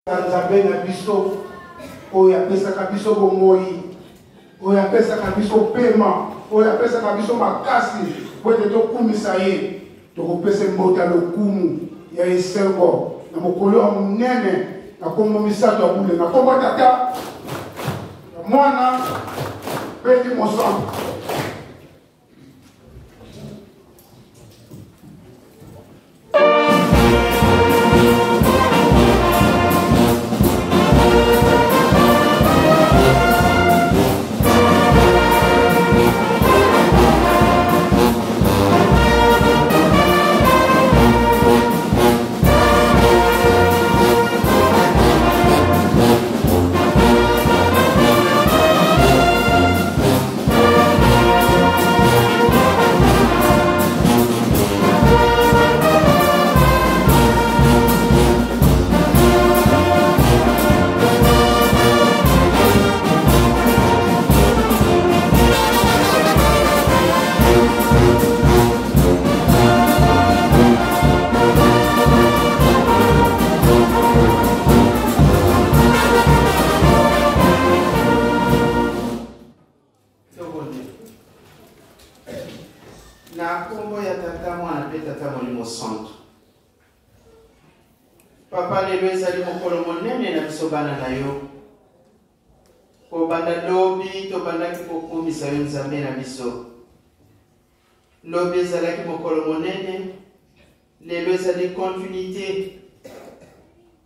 Nzambe na biso oyo apesaka biso bomoi, oyo apesaka biso pema, oyo apesaka biso makasi mpo ete tokumisa ye. Tokopesa mbota lokumu ya esengo na mokolo ya monene na nkombo misato ya bule, na nkombo Tata, ya Mwana mpe Elimo Santu. Na nkombo ya Tata, Mwana mpe Tata Molimo Santu. Papa, lelo ezali mokolo monene na biso bana na yo. Kobanda lobi tobandaki kokumisa yo Nzambe na biso. Lobi ezalaki mokolo monene, lelo ezali continuité.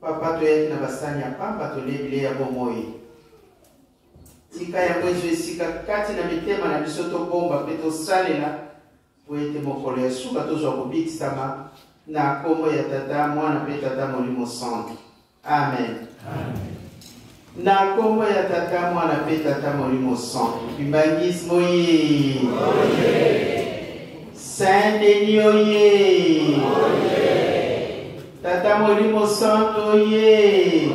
Papa, toyaki na basani ya pamba, tolie bilei ya bomoi. Tika yango ezwa esika kati na mitema na biso, tobomba mpe tosalela, mpo ete mokolo ya suka tozwa kobikisama na nkombo ya Tata, Mwana mpe Tata Molimo Santu. Amen. Amen. Na nkombo ya Tata, Mwana mpe Tata Molimo Santu. Kimbanguisme oye! Saint Denis oye! Tata Molimo Santu oye!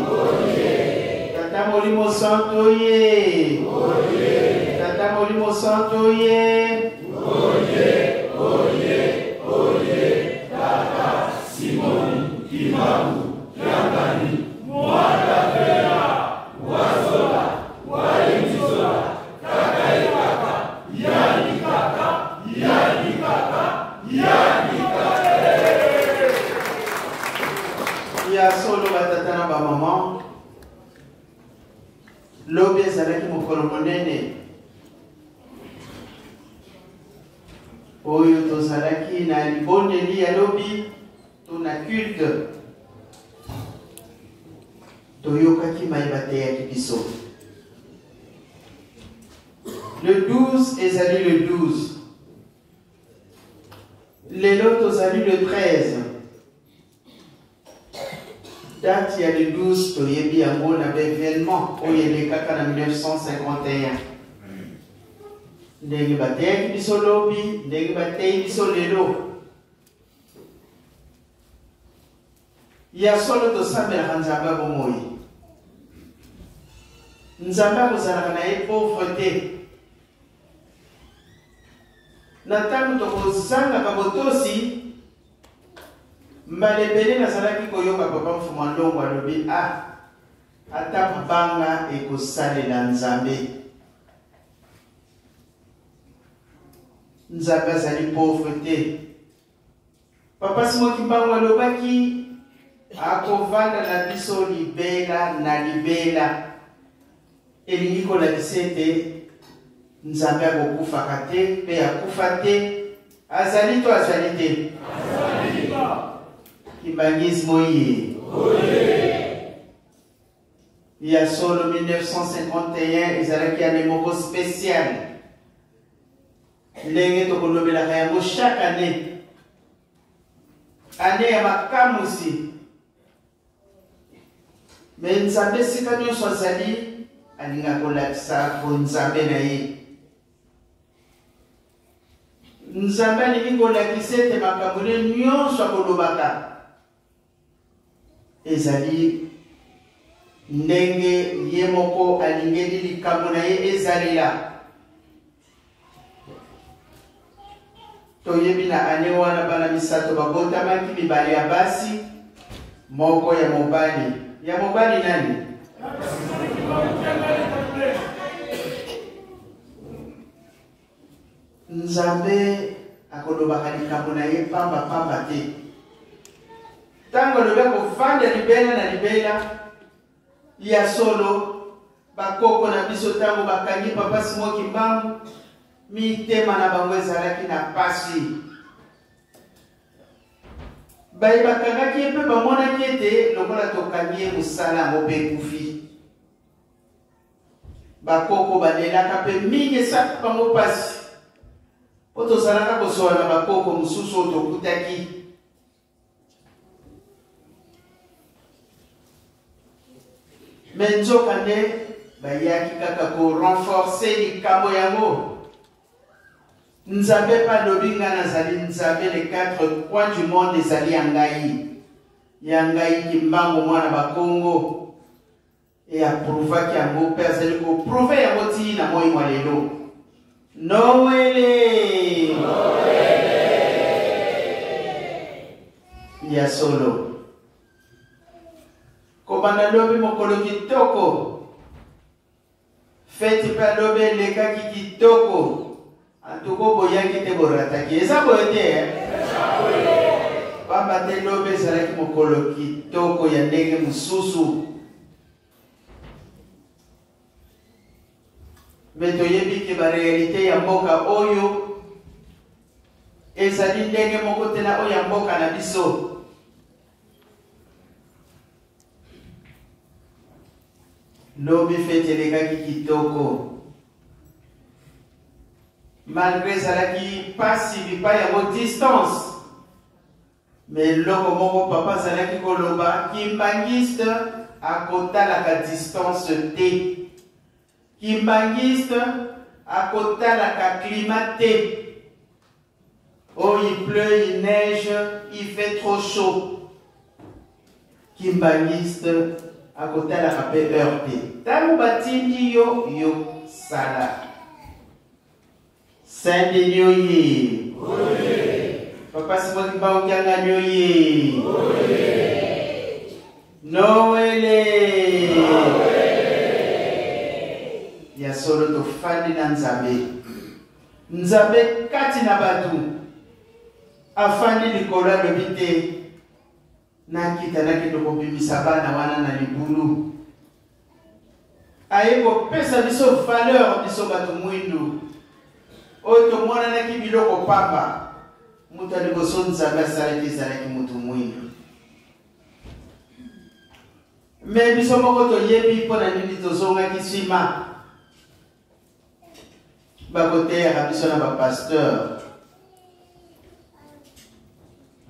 Tata Molimo Santu oye! Tata Molimo Santu oye! Oye, oye, oye, Tata Simoni Kimbangu Kiangani Mwanda Fela Wazola Wayenzola Kaka ye kaka Yani kaka Yani kaka Yani kaka. Ya solo batata na bamama, lobi ezalaki mokolo monene oyo tozalaki na libondeli ya lobi to na culte, toyokaki mai bateyaki biso. Le 12 ezali le 12, lelo tozali le 13. Date ya le 12 toyebi yango na baevenement oyo elekaka na 1951, ndenge bateyaki biso lobi, ndenge bateyi biso lelo. Ya solo tosambelaka Nzambe ya bomoi. Nzambe akozalaka na ye pauvre te. Na ntango tokozangaka botosi, mbala ebele nazalaki koyoka Papa Mfuma Ndongo alobi, ah, ata mabanga ekosalela Nzambe. Nzambe azali pauvre te. Papa Simon Kimbangu alobaki akovanda na biso libela na libela. Elingi kolakisa ete Nzambe akokufaka te mpe akufa te. Azali to azali te? Kimbanguisme oye! Ya solo, 1951 ezalaki année moko spéciale, ndenge tokolobelaka yango chaque année, année ya makamusi. Me Nzambe esika nyonso azali alinga kolakisa bonzambe na ye. Nzambe alingi kolakisa ete makambo ne nyonso akolobaka ezali ndenge ye moko alingeli likambo na ye ezalela. Toyebi na ane wana bana misato babotamaki, mibale ya basi, moko ya mobali. Ya mobali nani? Nzambe akolobaka likambo na ye pamba pamba te. Ntango alobi akofanda libela na libela, ya solo bakoko na biso ntango bakangi Papa Simon Kimbangu, mitema na bango ezalaki na pasi. Baye bakangaki ye mpe bamonaki ete lokola tokangi ye mosala yango mpe ekufi. Bakoko balelaka mpe mingi esalaka bango mpasi mpo tozalaka kosola na bakoko mosusu oyo tokutaki. Me nzokande bayaki kaka korenforce likambo yango. Nzambe mpe alobi, ngai nazali Nzambe, les quatre coins du monde ezali ya ngai, ya ngai Kimbangu mwana Bakongo. E aprouvaki yango mpe azali koprouve yango tii na moi mwa lelo. Noele! Ya solo. Kobanda lobi mokolo kitoko. Feti mpe alobi elekaki kitoko. Antuko boyaki te borataki. Eza boye te eh? Pamba te lobi ezalaki mokolo kitoko ya ndenge mosusu. Me toyebi ke ba realite ya mboka oyo ezali ndenge moko te na oyo ya mboka na biso. Lobi feti elekaki kitoko. Malgre ezalaki pasi bipai yango distance. Mais eloko moko papa azalaki koloba, kimbanguiste akotalaka distance te. Kimbanguiste akotalaka climat te. Oh, il pleut, il neige, il fait trop chaud. Kimbanguiste akotalaka mpe heure te. Ntango batindi yo, yo sala. Saint Denis oye. Papa Simon Kimbangu Kiangani oye. Noele. Ya solo tofandi na Nzambe. Nzambe kati na bato afandi likolo alobi te nakita nakende kobimisa bana wana na libulu. Aye kopesa biso valeur biso bato mwindu oyo tomonanaki biloko pamba. Moto ya liboso Nzambe asalaki ezalaki moto mwindu. Me biso moko toyebi mpo na nini tozongaki nsima. Bakoteyaka biso na bapasteur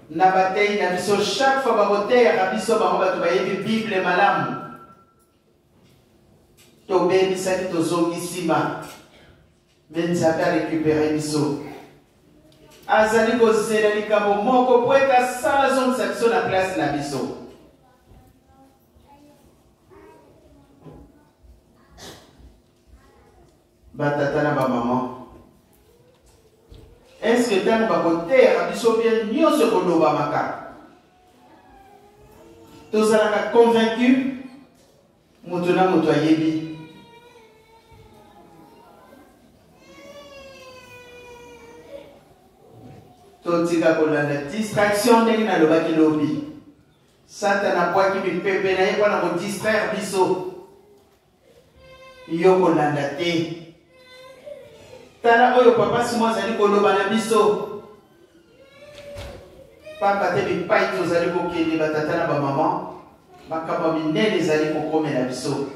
na bateyi na biso, chaque fois bakoteyaka biso bango bato bayebi Bible malamu. Tobebisaki, tozongi nsima, me Nzambe arekupere biso. Azali kozela likambo moko po ete asala azongisa biso na place na biso. Batata na bamama, eske ntango bakoteyaka biso bien nyonso ekolobamaka, tozalaka convaincu? Moto na moto ayebi. Totika kolanda distraction ndenge nalobaki lobi. Satana abwaki mipepe na ye mpo na kodistraire biso. Yo kolanda te. Tala oyo Papa Simon azali koloba na biso. Pamba te bipai tozali kokende, batata na bamama, makambo minene ezali kokomela biso.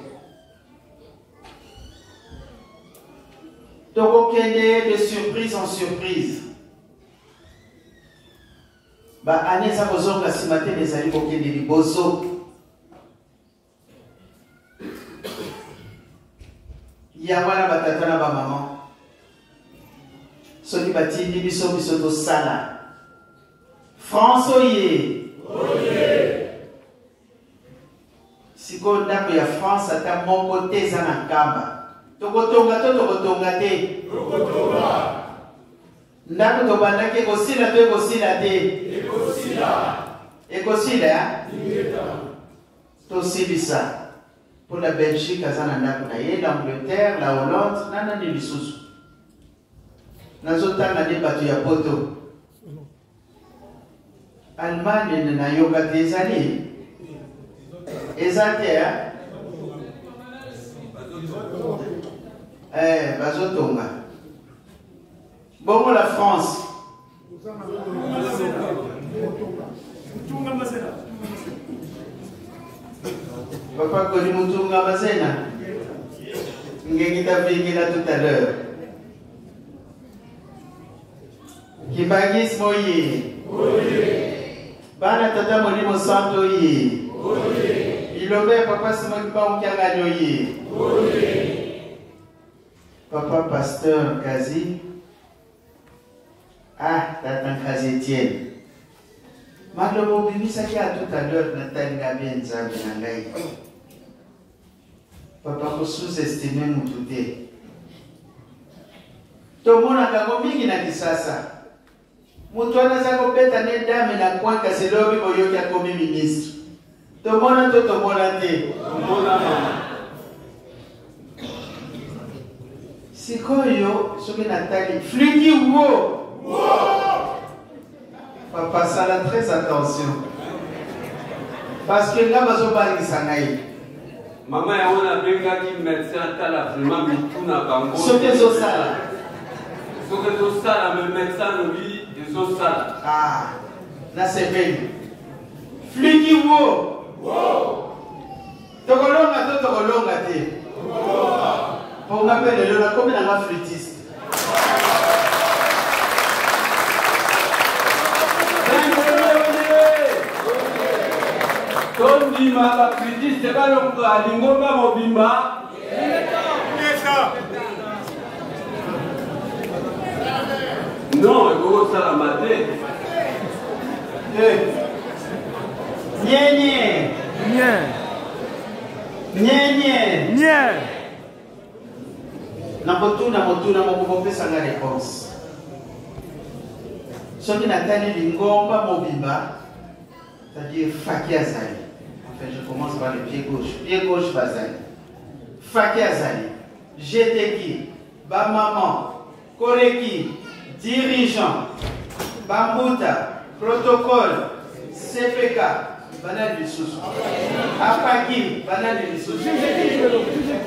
Tokokende de surprise en surprise. Ba année eza kozonga nsima te, ezali kokende liboso. Yango wana batata na bamama, soki batindi biso, biso tosala. France oye! Sikoyo ndako ya France ata moko te eza na Nkamba. Tokotonga to tokotonga te? Ndako tobandaki ekosila to ekosila te? Ekosila. Ekosila? Tosilisa mpo na Belgique aza na ndako na ye, l'Angleterre, la Hollande na nani lisusu. Nazotanga nde bato ya poto. Allemagne nayoka te ezali eza te eh? Eh, bazotonga bongo la France. Papa Koli Mutunga Mazena. Ngengi là tout à l'heure. Kimbanguisme oye. Bana tata molimo santo oye. Bilombe ya papa Simon Kimbangu Kiangani oye. Papa pasteur Kazi. Ah, tata Nkazi Etienne. Maloba obimisaki ya tout à l'heure natali nga bien Nzambe na ngai. Papa ko sous-estimer mutu te. Tomonaka yango mingi na Kisasa. Moto wana aza kobeta ne dame na coin kasi lobi boyoki akomi ministre. Tomona to tomona te? Tomona mama. Sikoyo soki natali fliki wo. Papa sala très attention. Parce que nga bazobangisa ngai. Mama yango nabengaki médecin atala vraiment mitu na bango. Soki ezosala. Soki ezosala mais médecin alobi ezosala. Ah, nasepeli. Fliki wo. Tokolonga to tokolonga te. Mpo nga mpe lelo nakomi na nga flûtiste. Tondima baflûtiste balonga lingomba mobimba. Non, ekoki kosalama te. Nyenye. Nye. Nyenye. Nye. Nakotuna motuna moko bopesa nga réponse. Soki natali lingomba mobimba, c'est-à-dire Faki azali. Enfin, je commence par le pied gauche. Pied gauche bazali. Faki azali. Jeteki, ba maman, Koreki, dirigeant, Bambuta, protocole, CPK, banani lisusu. Apaki, banani lisusu.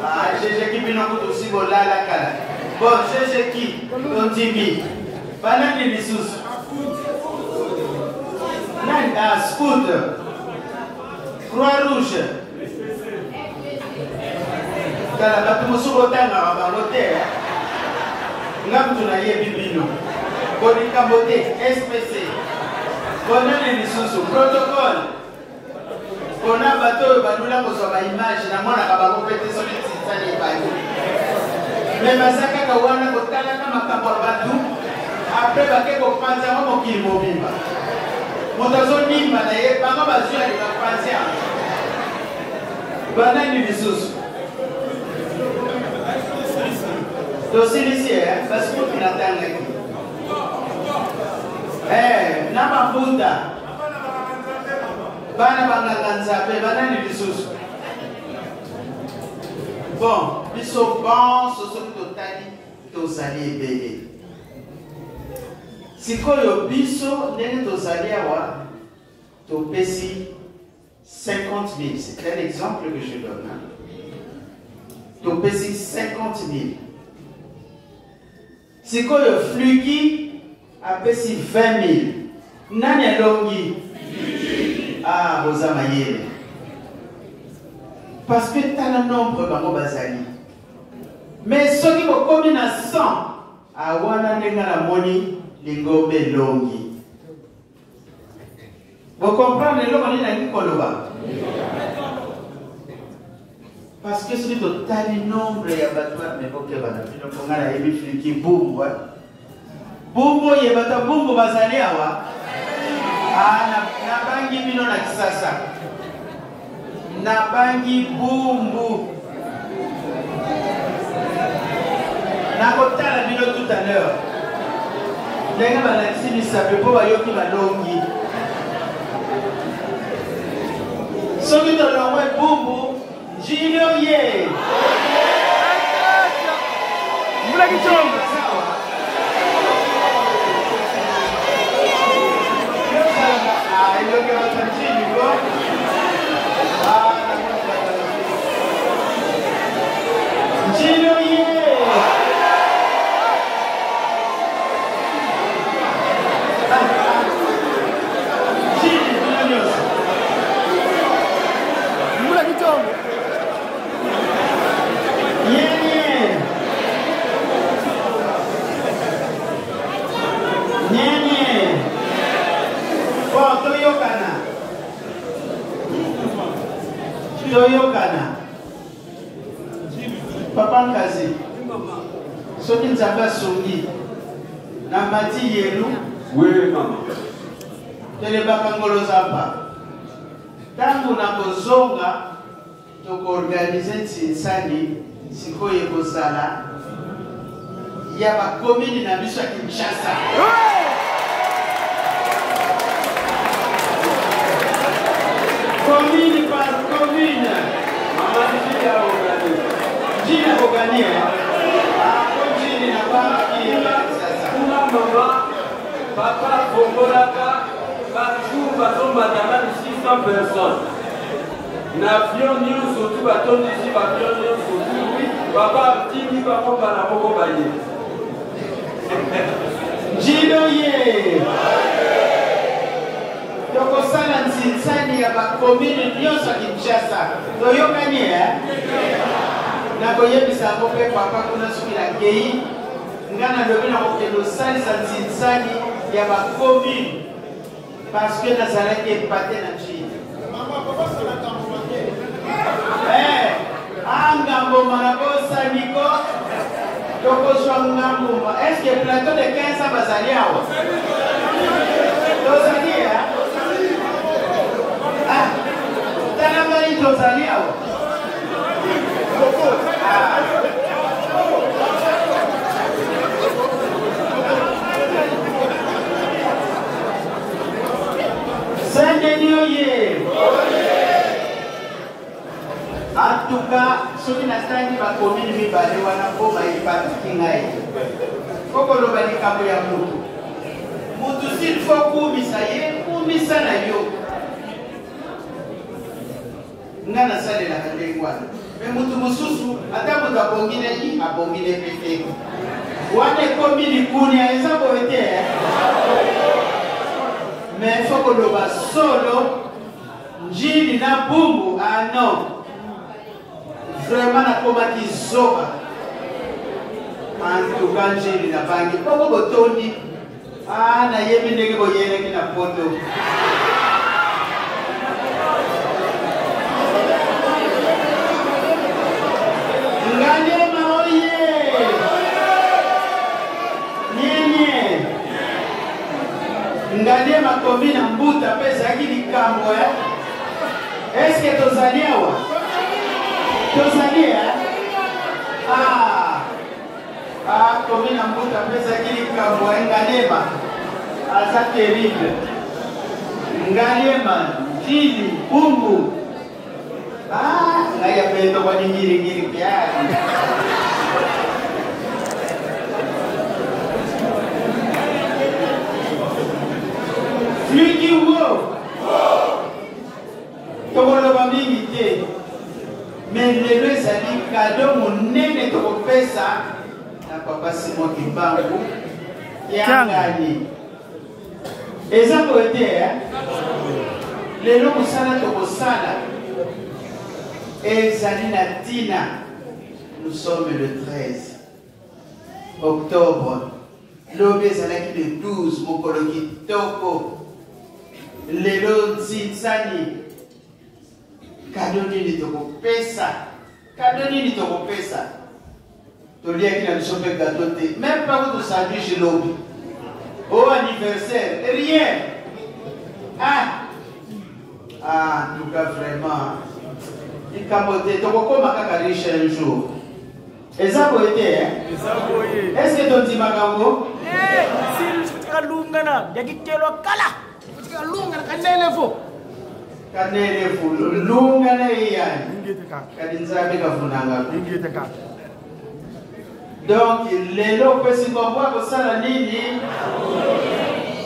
Ah, GGki bino kutu si bolala kala. Bon, GGki, tondimi. Banani lisusu. Nani, ah, scout. Croix Rouge. Tala bato mosusu botangaka bango te. Nga mutu nayebi bino. Bolikambo te, SPC. Bonani lisusu, protocole. Pona bato oyo balula kozwa ba image namonaka bango mpe te soki tinsani ebandi. Me baza kaka wana kotalaka makambo ya bato apres bake kopanza yango mokili mobimba. Moto azonimba na ye bango bazwi ali bapanzi yango. Banani lisusu? Tosilisi eh? Basikutu natangaki. Eh, na mafuta. Bana banganga nzambe banani lisusu? Bon, biso banso soki totali tozali ebele. Sikoyo biso ndenge tozali awa topesi 50 000. C'est un exemple que je donne. Hein? Topesi 50 000. Sikoyo Fluki apesi 20 000. Nani alongi? Ah, boza mayele. Parce que tala nombre bango bazali. Mais soki bokomi na 100, ah wana ndenge namoni lingomba elongi. Bo comprendre eloko nini nalingi koloba? Parce que soki totali nombre ya bato wana, mais bokeba na bino mpo ngai nayebi fliki bumbu. Bumbu oye bato ya bumbu bazali awa. Ah, nabangi bino na Kisasa. Nabangi bumbu. Nakotala bino tout à l'heure. Ndenge balakisi misapi mpo bayoki balongi. Soki tolongwe Bumbu, Njili oye! Mbula kichongo. Ah, elongi ya bato ya Njili ko. Ah, namoni bato ya Njili. Njili oye! Njili, bino nyonso. Mbula kichongo. Nyenye. Nyenye. Bon, toyokana. Toyokana. Papa Nkazi. Soki Nzambe asungi na mati yelu Oui, mama. Telebaka ngolo zampa. Ntango nakozonga tokoorganize nsinsani sikoyo ekozala ya bakomini na biso ya Kinshasa. Commune par commune. Mama Njili a organisé. Njili akoganie. Ako Njili na banki ya Kinshasa. Kuna mama, papa afongolaka par jour bazombata nanu 600 personnes. Na avion nyonso tu batondisi baavion nyonso tu, papa atindi bango mbala moko baye. Njili oye! Tokosala nsinsani ya bakomine nyonso ya Kinshasa. Toyokani eh? Nakoyebisa yango mpe papa kuna soki nakei. Nga nalobi nakokende kosalisa nsinsani ya bakomine parce que nazalaki epate na Njili. Eh, ah, ngamboma nabosani ko tokozwa ngamboma. Est-ce que plateau de 15 ans bazali awa? Tozali eh? Ah, tala ngai tozali awa. Ah. Saint-Denis oye! En tout cas, soki natangi bakomini mibale wana mpo bayebaki ngai okoloba likambo ya motu motu, s'il faut kumisa ye, kumisa na yo. Nga nasalelaka ndenge wana, me motu mosusu ata moto abongi na i abongi na pe te, wana ekomi likunia. Eza boye te eh? Mais faut koloba solo, Njili na Bumbu, ah non, vraiment nakomaki zoba. En tout cas Njili na bangi bongo botondi. Ah, nayebi ndenge boyelaki na poto. Ngaliema oye! Nyenye! Ngaliema komi na mbuta mpe ezalaki likambo eh? Eske tozali awa? Tozali eh? Ah! Ah, komi na mbuta mpe ezalaki likambo eh? Ngaliema aza terrible. Ngaliema, Njili, Bumbu. Ah, ngai apeto kwa ningiri kiasi. Fliki wo. Tokoloba mingi te. Mais lelo ezali cadeau monene tokopesa na papa Simon Kimbangu Kiangani. Eza boye te eh? Lelo mosala tokosala ezali na ntina. Nous sommes le 13 octobre. Lobi ezalaki le 12, mokolo kitoko. Lelo nsinsani, kado nini tokopesa? Kado nini tokopesa? Toliaki na biso mpe gato te, même pas kutu sandwich lobi o anniversaire, rien. Ah ah, en tout cas vraiment likambo te, tokokóma kaka riche un jour. Eza boye te eh? Eza boye. Est ce que tondimaka yango? Kalungana yakitelwa kala kalungana kanelevo. Kanene fulu lunga na iyani. Kadi Nzambe kavunanga. Donc lelo opesi nkombo akosala nini?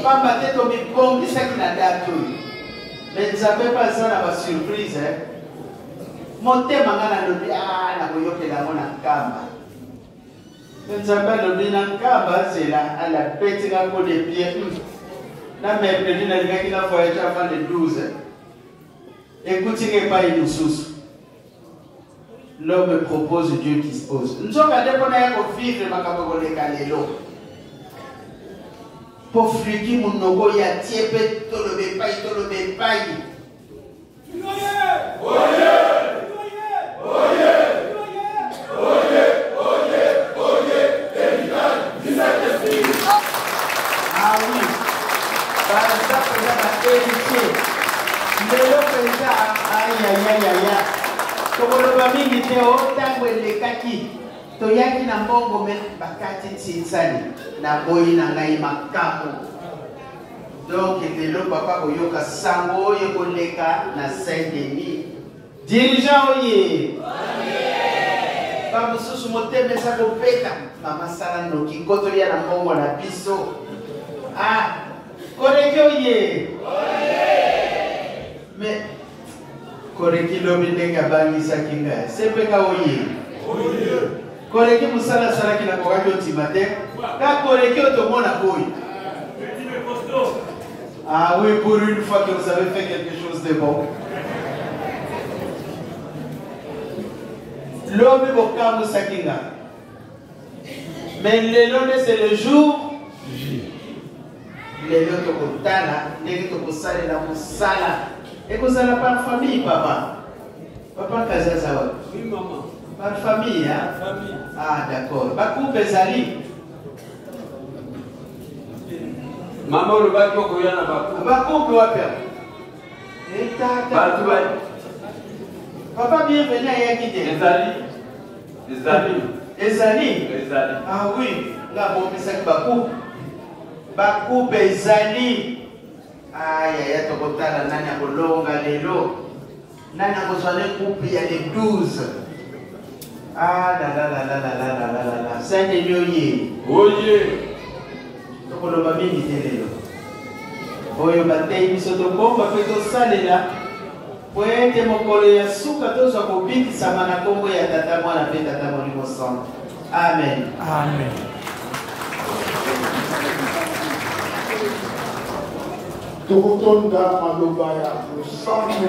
Pamba te tomibongisaki na date oyo. Mais Nzambe mpe aza na ba surprise eh. Motema nga nalobi ah nakoyokela yango na nkamba. Nzambe alobi na nkamba zela ala beti nga coup de pied. Na mercredi nalingaki na voyage avant le 12. Ekuti nga epai mosusu. L'homme propose, Dieu dispose. Nzoka nde mpona ya kovivre makambo koleka lelo. Mpo fliki monoko ya tie mpe toloba epai toloba epai. Ah oui, baza mpenza ba héritier lelo mpenza ayayayaya tokoloba mingi te o ntango elekaki toyaki na mbongo me bakati nsinsani naboyi na ngai makambo. Donc lelo papa koyoka sango oyo ekoleka na Saint Denis. Dirigeant oye! Ba mosusu motema eza kobeta, mama sala noki nkoto ya na mbongo na biso. Ah, koleki oye! Mais koleki lobi ndenge abangisaki ngai, sepeka oye! Koleki mosala asalaki nakokaki otima te, ka koleki oyo tomona boye. Ah oui, pour une fois que vous avez fait quelque chose de bon. Lobi bokamwisaki nga. Mais lelo nde c'est le jour lelo tokotala ndenge tokosalela mosala ekozala par famille papa papa nkazi aza wapi? Oui, maman. Par famille, hein? Famille. Ah, d'accord. Bakupe ezali Mama olobaki okoya na bakupe. Bakupe wapi? Etata. Bato ba Papa bienvenu ayaki te. Ezali. Ezali. Ezali. Ezali. Ah oui, nga abomisaki bakupe. Bakupe ezali. Ah yaya tokotala nani akolonga lelo. Nani akozwa ne coupe ya le 12. Ah la la la la la la la la la la. Saint Denis oye. Oye. Tokoloba mingi te lelo. Oyo bateyi biso tobomba mpe tosalela po ete mokolo ya suka tozwa kobikisama na nkombo ya Tata, Mwana mpe Tata Molimo Santu. Amen. Amen. Tokotonda maloba ya losambo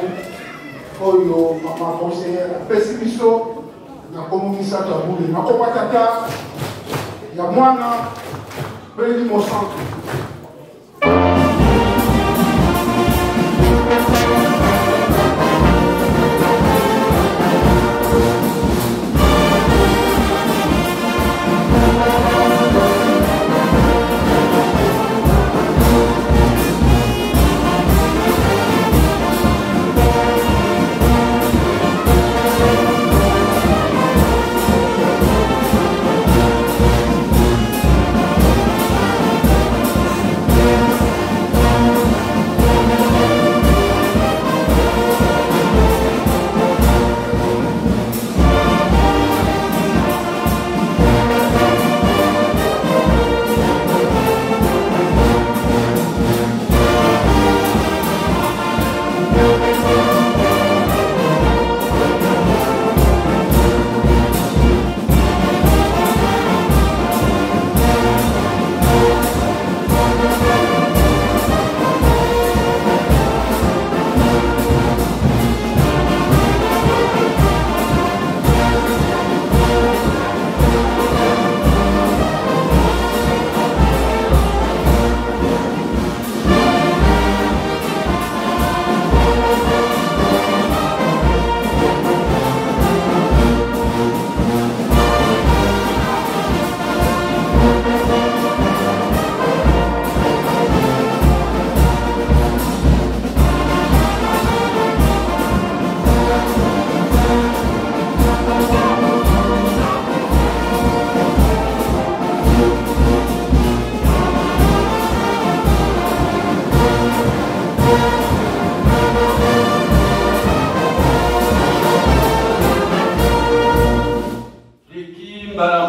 oyo mama conseillère apesi biso na nkombo misato ya bule, na nkombo ya Tata, ya Mwana mpe Elimo Santu. Mbala.